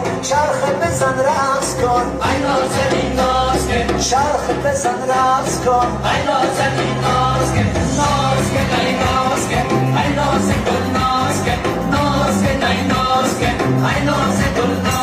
ке, чарх бизан, рақс кун. Ай нозанин, ноз ке. Чарх бизан, рақс кун. Ай нозанин, ноз ке, ноз ке, ай ноз ке, ай ноз гул, ноз ке, ноз ке, ай ноз ке, ай ноз гул.